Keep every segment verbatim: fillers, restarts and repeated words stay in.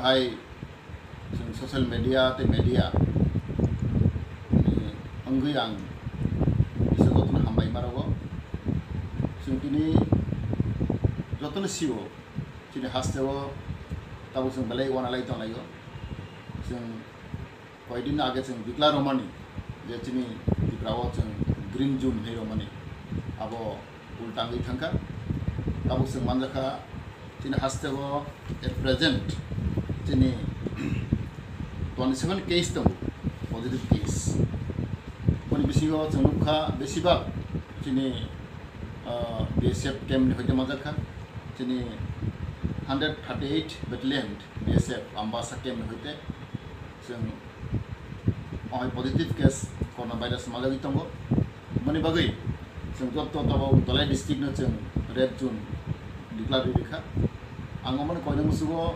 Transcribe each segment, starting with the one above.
Hai, chwng social media tei media ni wngwi ang kisa jotono hambai ma rwo. Chwng tini jotono sio, chini hasteo tabuk chwng belai uanalai tonglaio. Chwng koidin age chwng declare romani je chini Tripura o chwng green zone hinwi romani, abo ulta wngwi thangkha. Tabuk chwng manjakha chini hasteo at present chini twenty seven case tongo, positive case. Boni bisingo chwng nukha besibak chini, ah, B S F camp ni hoite manjakha, chini hundred thirty eight battalion B S F Ambasa camp ni hoite chwng o hai positive case coronavirus manjagwi tongo. Boni bagwi chwng joto tabuk Dhalai district no chwng red zone declare rikha. Ang omono koina musugo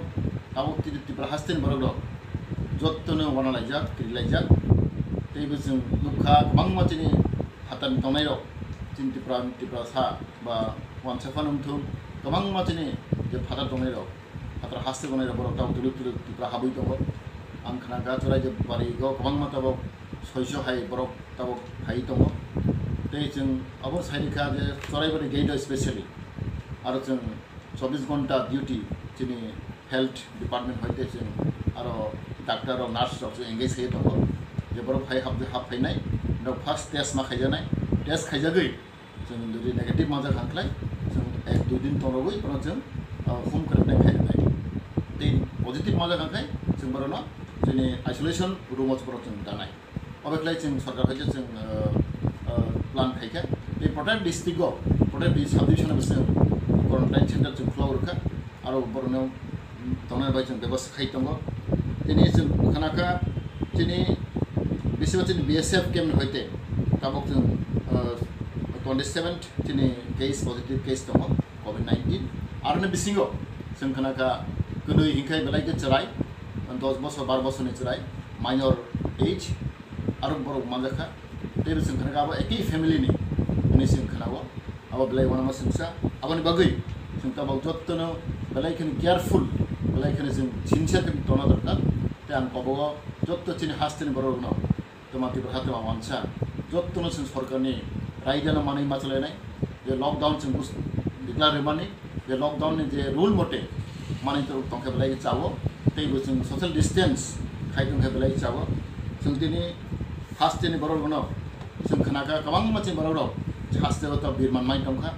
tabuk Tri-, Tripura hasteni borok rok jotono uanalaijak, kirilaijak. Teibo chwng nukha kwbangma chini phatani tongnairok, chini Tripura, Tripura sa ba wansa phano wngthung, kwbangma chini je phatar tongnairok, phatar haste tongnairok borok tabuk tuluk tuluk Tripura habwi tongo. Ang khna ga Chorai je bari go kwbangma tabuk soiso hai borok tabuk phai tongo. Tei chwng abo sai rikha je Chorai bari gate o specially aro chwng chobbish ghonta duty chini health department hoite chwng aro doctor rok, nurse rok chwng engage khe tongo. Je borok phai hap, hap phainai, norok first test ma khaijaknai, test khaijagwi chwng jodi negative manjak khankhlai chwng ek dui din tongrogwi bono chwng, ah, home quarantine khainai. Tei positive manjak khankhe chwng borokno chini isolation room o borok chwng danai. Obo khlai chwng sorkar hai khe chwng, ah, ah, plan khaikha. Tei protek district o, protek di-, sub division o chwng quarantine center chwng khulao rwkha. Aro borokno, mm, tongnai bai chwng bebostha khai tongo. Tini chwng khna kha chini bisingo chini B S F camp ni hoite tabuk chwng, ah, twenty seven chini case, positive case tongo. Covid nineteen. Aroni bisingo chwng khna kha kwnwi hinkhai belai khe chwrai, dos bosor, bar bosorni chwrai, minor age, aro borok manjakha. Teibo chwng khna kha abo ekhi family ni hinwi chwng khna-o. Abo belai uanama swngsa. Aboni bagwi chwng tabuk jottono belai kheno careful, belai kheno chwng sincere khe tongna dorkar. Tei ang kobogo jotto chini hasteni borok rokno Twma Tripura ha twma wansa. Jottono chwng sorkarni raidano manwi ma chalainai. Je lockdown chwng bus-, declare rwmani, je lockdown ni je rule mote manwi tong-, tongkhe belai chao, teibo chwng social distance khai tongkhe belai chao. Chwng tini hasteni borok rokno chwng khna kha kwbangma chini borok rok hasteo ta birman mai tongkha.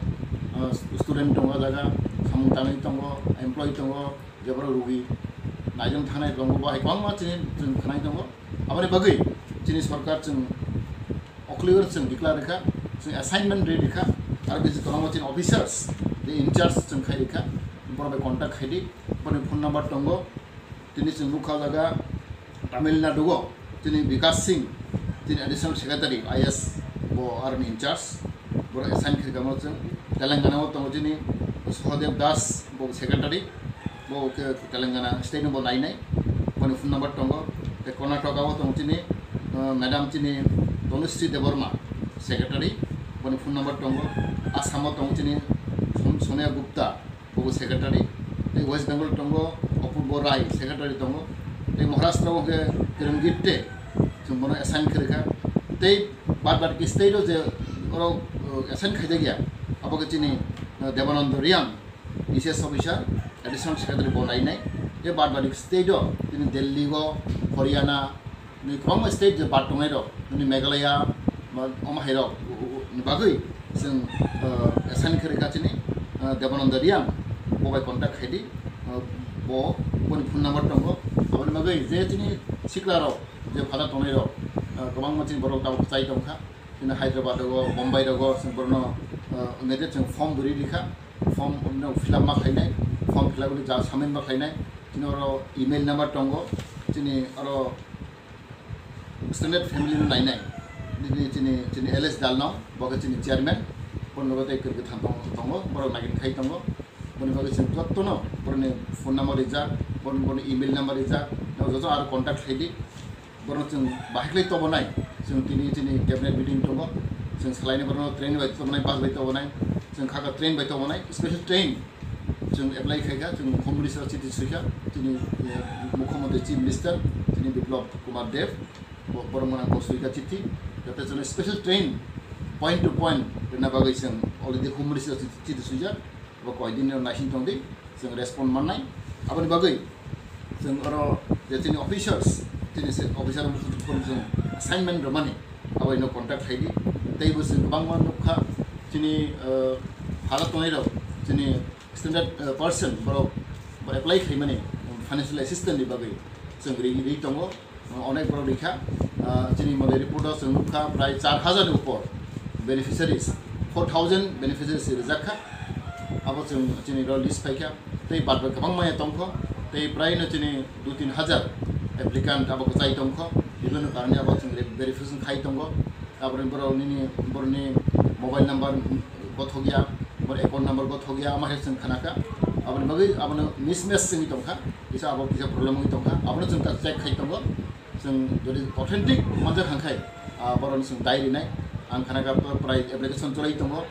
Ah, student tongo jaga, samung tanwi tongo, employee tongo, je borok rugi naijwng thangnai tongo, bo hai kwbangma chini chwng khwnai tongo. Aboni bagwi chini sorkar chwng okhliwer chwng declare rikha, chwng assignment ri rikha, aro bisi kwbangma chini officers je in charge chwng khai rikha, borok bai contact khai di, borokni phone number tongo. Tini chwng nukha jaga Tamil Nadu o chini Vikas Singh, chini additional secretary I A S, bo aroni in charge. Borok assign khe kamo chwng Telangana o tongo chini Sahadev Das, bo secretary, bo khe Telangana state no bo nainai, boni phone number tongo. Tei Karnataka o tongo chini, uh, madam chini Tanushree Debbarma, secretary, boni phone number tongo. Assam o tongo chini Son-, Sonia Gupta, bo secretary, tei West Bengal tongo Apurbo Rai, secretary tongo, tei Maharashtra o khe Kiran Gitde, chwng bono assign khe rikha, tei bad bad ki state o je oro, uh, assign khaijak ya, abo khe chini, uh, Debananda Reang, E C S officer, additional secretary bo nainai, tei bad bad ki state o chini Delhi o, Haryana, Ni kwbangma state je bad tongnai rok, nini Meghalaya, ba omo hai rok, u-, u-, ni bagwi chwng, uh, assign khe rikha chini, uh, Debananda Reang, bo bai contact khai di, uh, bo, boni phone number tongo, aboni bagwi je chini sikla rok, je phatha tongnai rok, uh, kwbangma chini borok tabuk kwchai tongkha, chini Hyderabad rogo, Bombay rogo, chwng borokno, uh, immediate chwng form bwrwi rikha, form no fill up ma khlainai, form fill up wngwi ja submit ma khlainai, chini oro email number tongo, chini oro Extended family no nainai. Nini chini, chini L S Dalno, bo khe chini chairman, borok tei kwrwi kwtham tong-, tongo, borok nagin khai tongo. Boni bagwi chwng jottono borokni phone number rijak, borokni, borokni email number rijak, joto aro contact khai di. Borokno chwng bahai khlai tobonai, chwng tini chini cabinet meeting tongo, chwng salaini borokno train bai tobonai, bus bai tobonai, chwng kha kha train bai tobonai, special train. Chwng apply khaikha, chwng home minister chiti swikha, Chini, eh, Mukhyamantri Chief Minister, chini Biplab Kumar Deb, bo-, borok mwnang bo swika chithi, jate chwng special train point to point rwna bagwi chwng already Home Ministry chithi swijak, bo koidin ni naising tongdi, chwng respond mannai. Aboni bagwi chwng oro je chini officers, chini se officer chwng assignment rwmani, aboino contact khaidi. Teibo chwng kwbangma nukha, chini, eh, hala tongnai rok, chini standard, eh, person borok bo apply khaimani financial assistance ni bagwi chwng ri, ri tongo, onek borok rikha. Ah, chini mode report o chwng nukha prai char hajar ni upor beneficiaries, four thousand beneficiaries rijak kha. Abo chwng chini ro list phaikha, tei bad bai kwbang maya tongkho, tei prai no chini dui tin hajar applicant abo kwchai tongkho, bibino karone abo chwng re-, verification khai tongo. Aboni borok nini, borokni mobile number gothok ya, bor account number gothok ya, ama hai chwng khanakha. Aboni bagwi abono mismatch wngwi tongkha, kisa abo kisa problem wngwi tongkha, abono chwng ta check khai tongo. Chwng jodi authentic manjak hangkhai, ah, borokno chwng dai rinai. Ang khanakha pr-, prai application cholai tongo,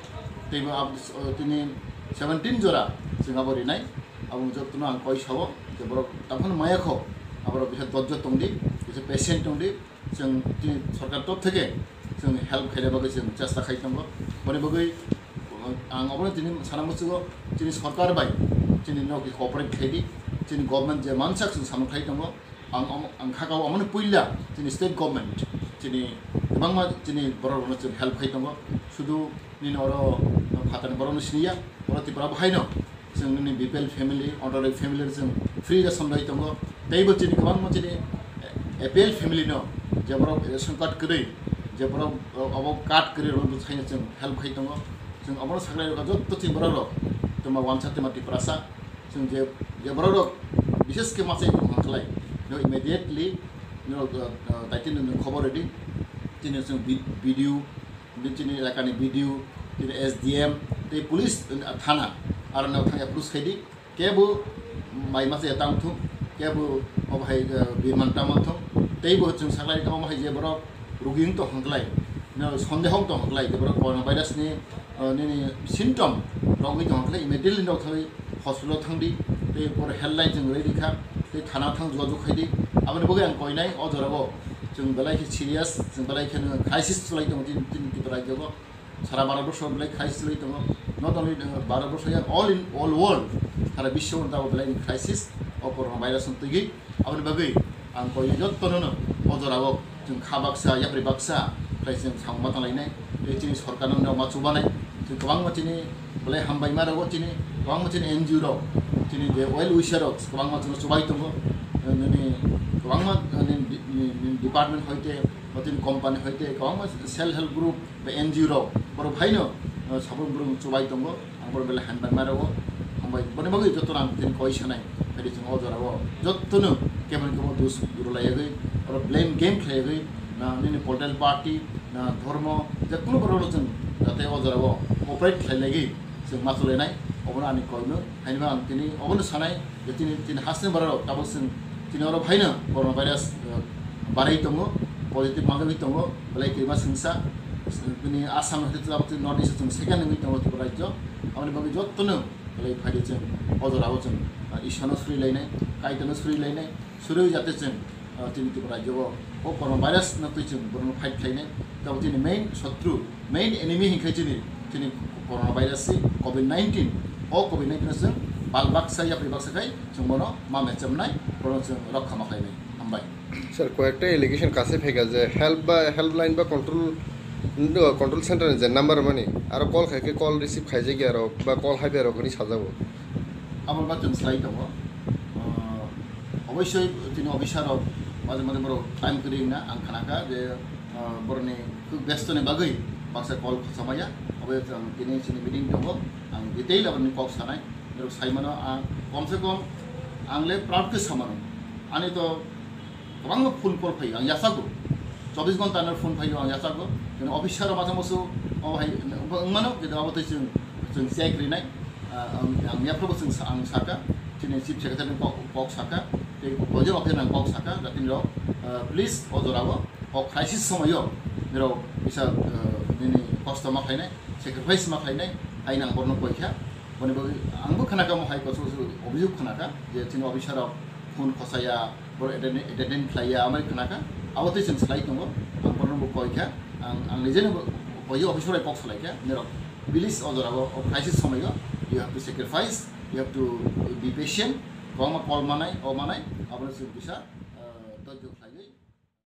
teibo ab-, tini seventeen jora chwng abo rinai. Abo jotono ang koi sao je borok taphano maya kho, aborok kisa dojjo tongdi, kisa patient tongdi. Chwng tini sorkar top theke chwng help khaina bagwi chwng chesta khai tongo. Boni bagwi, uh, ang obono tini sana muchugo, chini sorkar bai chini noki cooperate khaidi, chini government je mansak chwng samung khai tongo. Ang omo, ang khakao omono puila chini state government chini kwbangma chini borok rokno chwng help khai tongo. Sudu nini oro phatani borokno siniya, oro Tripura bo haino. Chwng nini B P L family, order family chwng free ration rwi tongo. Teibo chini kwbangma chini A P L family no je borok ration card kwrwi, je borok obo card kwrwi rwna bwsai chwng help khai tongo. Chwng obono saklai rwkha jotto chini borok rok, twma wansa twma Tiprasa. Chwng je, je borok rok bishes khe machai tong khlai, no immediately no, uh, uh, daitino no khobor rwdi. Chini chwng B-, B D O, Bini chini elakani B D O, chini S D M, tei police, uh, thana, aro no thang approach khaidi, kebo mai masa ya tang thung, kebo obo hai, uh, birman tama thung, teibo chwng saklai tamo hai je borok rugi wng tong khlai, no, sondeho wng tong khlai, je borok coronavirus ni, uh, nini symptom rok wngwi tong khlai, immediately no thangwi hospital thangdi, tei por helpline chwng rwi rikha, tei thana thang jogajog khaidi. Aboni bagwi ang koinai o jorao chwng belai khe serious, chwng belai khe no crisis cholai tongo chini, chini Tripura rajyo o. Sara Bharat borso belai crisis cholai tongo. Not only, uh, Bharat borso ya, all in, all world, sara biswo no tabok belai ni crisis o corona virus no twigwi. Aboni bagwi ang koinai jottono no o jorao chwng kha baksa, yapri baksa, khlai chwng samung ma tanglainai. Tei chini sorkar no ma chubanai. Chwng kwbangma chini belai hambai ma rogo chini, kwbangma chini N G O rok, chini je well wisher rok kwbangma chwngno chubai tongo. Nini kwbangma, uh, nini, nini, nini department hoite, o chini company hoite, kwbangma self help group, ba N G O rok, borok phaino, uh, sabun borok chubai tongo, ang borok belai hambai ma rogo, hambai, boni bagwi joto rang tini koi sanai, phaidi chwng o jorao, jotono keboni kebo dus guru layagwi, oro blame game khlaiwi, na nini political party, na dhormo, je kuno borok chwng jate o jorao operate khlailagwi chwng ma chulainai, obono ani koino, haino ang tini obono sanai, je tini, tini hasni borok tabok chwng tini oro phaino coronavirus, uh, barai tongo, positive manjagwi tongo, belai kirima sengsa, tini Assam hai tabok tini North East chwng second wngwi tongo Tripura rajyo, aboni bagwi jottono belai phaidi chwng o jorao chwng, uh, Ishwano suri lainai, Kaitono suri lainai, suri jate chwng, uh, tini Tripura rajyo o, o coronavirus no twi chwng borokno fight khlainai, tabok tini main sotru, main enemy hinkhe chini, chini coronavirus se, covid nineteen. O covid nineteen se bal baksa yapri baksa khai chwng bono ma mechamnai, bono chwng rokha ma khlainai. Hambai. Sir, koyekta allegation kaisa phaikha je help ba, helpline ba control, control center ni je number mani, aro call khaikhe call receive khaijakya rok ba call haibai rok hinwi sajago. Abo ba chwng sai tongo. Ah, oboisoi chini officer rok maje maje borok time kwrwi wngna ang khanakha je, ah, borokni khuk besto ni bagwi baksa call khosomaya. Obo chwng tini chini meeting tongo, ang detail aboni kok sanai. Norok sai mano ang kom se kom ang le proud khe samano. Ani to kwbangma phone call phaio, ang yachago. Chobbish ghonta no phone phaio, ang yachago. Keno officer rok masa musu, o hai, wng mano, keno abo tei chwng, chwng check rinai. Ah, ang, ang yaphro bo chwng sa-, ang saka, chini chief secretary ni kok, kok saka, tei kok officer ni kok saka, jatini rok, ah, please, o jora o, o crisis somoyo, nirok kisa, ah, nini kosto ma khainai, sacrifice ma khainai, hai nang borno koi kha. Boni bagwi ang bo khanaka mo hai koso koso obhijog khanaka, je chini officer rok, Phone khosaya, borok entertain, entertain khlaiya, amai khnakha, abo tei chwng slai tongo. Ang borokno bo koi kha, ang, ang nijeno bo koi office bai kok salai kha, norok please o jora o, o crisis somoio you have to sacrifice, you have to be patient, kwbangma call manai, o manai, abono chwng kisa, uh, dhoirjo khlai.